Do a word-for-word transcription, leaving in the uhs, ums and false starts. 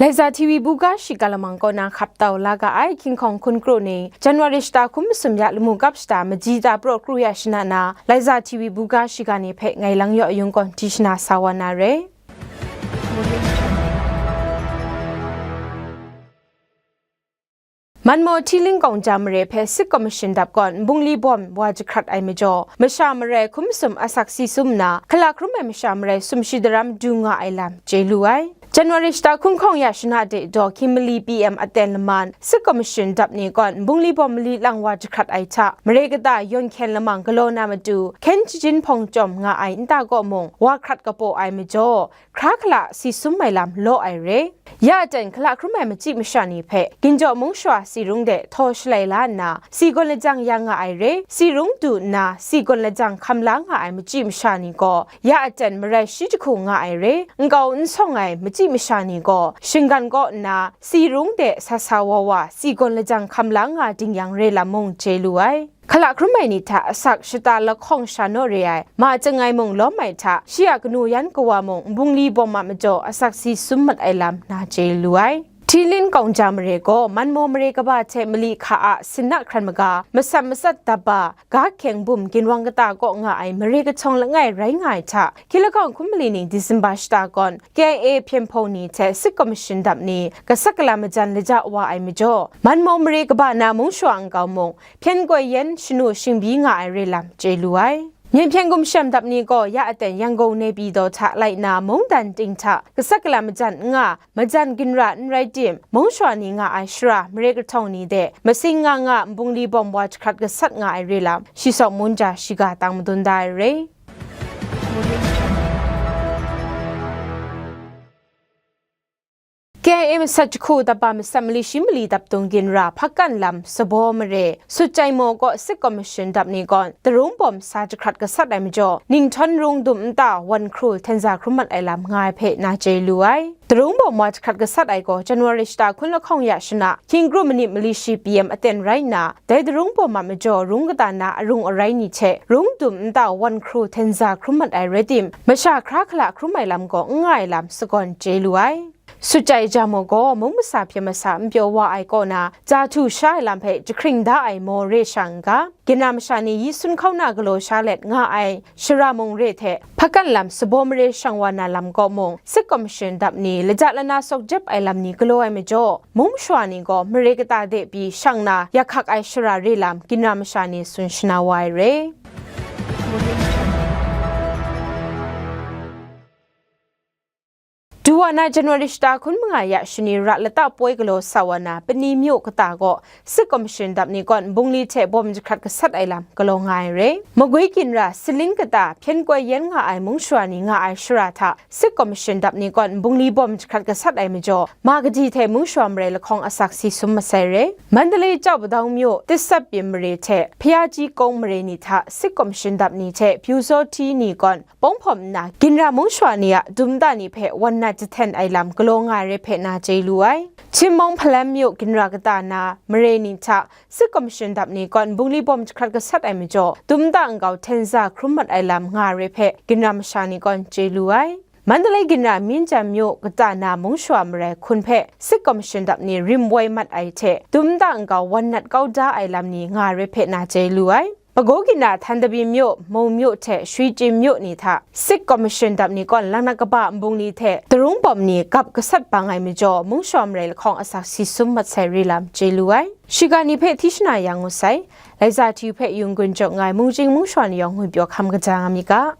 Laiza T V buga shiga lamang kaw na hkap tau la ga ai King Kong hkun kru ni January shata hkun masum ya lamu kap shata maji ta praw kru ya shana na Laiza T V buga shiga ni hpe ngai lang yaw yung kawn di shana sa wa na re. Manmaw Htilin Kaungja mare hpe Sik Kamashin Dap kawn nbungli bawm wa jahkrat ai majaw, masha marai hkum masum asak si sum nna, hkala hkrum ai masha marai sumshi daram du nga ai lam chye lu ai. January shata hkun hkawng ya shana de daw hkying mali P M aten laman, Sik Kamashin Dap ni kawn nbungli bawm mali lang wa jahkrat ai hta, mare kata yawn hkyen lamang galaw na matu, hkyen shajin hpawng chyawm nga ai nta kaw mung, wa hkrat kapaw ai majaw, hkra hkala si sum ai lam law ai re. Ya aten hkala hkrum ai machyi masha ni hpe, Ginjaw Mung Shawa si rung de htaw shalai la nna, si gawn lajang ya nga ai re. Si rung du nna, si gawn lajang hkam la nga ai machyi masha ni gaw, ya aten marai shi jahku nga ai re. Nkau n sawng ai machyi masha ni gaw, shinggan kaw nna, si rung de sa sa wa wa, si gawn lajang hkam la nga ding yang re lam mung chye lu ai. Hkala hkrum ai ni hta asak shata lahkawng sha naw re ai, ma chyangai mung lawm ai hta, shi a kanu yan kawa mung nbungli bawm a majaw asak si sum mat ai lam na chye lu ai. Htilin Kaungja mare gaw Manmaw mare kaba hte mali hka a sinna hkran maga, masat masat dap ba, ga hkyeng bum ginwang kata kaw nga ai mare kahtawng langai rai nga ai hta, hkying lahkawng hkum mali ni December shata kawn K I A hpyen hpawng ni hte Sik Kamashin Dap ni gasat gala majan laja wa ai majaw, Manmaw mare kaba na Mung Shawa nkau mung, hpyen koi yan shanu shingbyi nga ai re lam chye lu ai. Myen hpyen gumshem dap ni gaw ya aten Yangon Naypyidaw hta lai nna mungdan ting hta gasat gala majan n nga, majan ginra n rai tim, Mung Shawa ni nga ai shara mare kahtawng ni de masing nga nga nbungli bawm wa jahkrat gasat nga ai re lam, shi sawng mun ja shiga tang madun da ai re. K I A masat jahku dap ba masat mali shi mali dap dung ginra Hpakan lam Sabaw mare, Sutjai maw kaw Sik Kamashin Dap ni gawn, darung bawm sa jahkrat gasat ai majaw, Ninghthawn rung dum nta wan hkru htenza hkrum mat ai lam nga ai hpe na chye lu ai. Darung bawm wa jahkrat gasat ai gaw, January shata hkun lahkawng ya shana, hkying kru manit mali shi P M aten rai nna, dai darung bawm a majaw rung kata na arung arai ni hte, rung dum nta wan hkru htenza hkrum mat ai rai tim, masha hkra hkala hkrum ai lam gaw n nga ai lam sagawn chye lu ai. Sutjai Jamo gaw mung masa hpyen masa n pyaw wa ai kaw na, ja htu sha ai lam hpe jahkring da ai maw re sha n ga, ginra masha ni yi sun hkauna galaw sha let nga ai shara mung re hte, Hpakan lam Sabaw mare shang wa na lam kaw mung, Sik Kamashin Dap ni laja lana sawk jep ai lam ni galaw ai majaw, Mung Shawa ni gaw mare kata de pyi shang na yak hkak ai shara re lam ginra masha ni tsun shana wa ai re. Du wa na January shata hkun manga ya shani ra lata poi galaw sa wa na Pani myu kata gaw Sik Kamashin Dap ni kawn nbungli hte bawm jahkrat gasat ai lam galaw nga ai re. Magwi ginra Saling kata hpyen koi yan nga ai Mung Shawa ni nga ai shara hta Sik Kamashin Dap ni kawn nbungli bawm jahkrat gasat ai majaw, ma kaji hte Mung Shawa mare lahkawng asak si sum masai re. Mandalay Chau Padau myu Tisap Pyin mare hte Hpayaji Kong mare ni hta Sik Kamashin Dap ni hte Pyu Zaw Hti ni kawn pawng hpawm nna, ginra Mung Shawa ni a dum nta ni hpe wan nat jahten ai lam galaw nga ai re hpe na chye lu ai. Chin mung Hpalam myu ginra kata na mare ni hta Sik Kamashin Dap ni kawn nbungli bawm jahkrat gasat ai majaw, dum nta nkau htenza hkrum mat ai lam nga ai re hpe ginra masha ni kawn chye lu ai. Mandalay ginra Minjan myu kata na Mung Shawa marai hkun hpe Sik Kamashin Dap ni rim woi mat ai hte, dum nta nkau wan nat kau da ai lam ni nga ai re hpe na chye lu ai. Pagaw ginra Htandabi myu, Mung myu hte Shwijin myu ni hta Sik Kamashin Dap ni kawn lang nat kaba nbungli hte darung bawm ni gap gasat bang ai majaw, Mung Shawa marai lahkawng asak si sum mat sai re lam chye lu ai. Shiga ni hpe hti shana ya ngut sai. Laiza T V hpe yung gun jaw nga ai Mung Jing Mung Shawa ni yawng ngwi pyaw hkam kaja nga mi ga.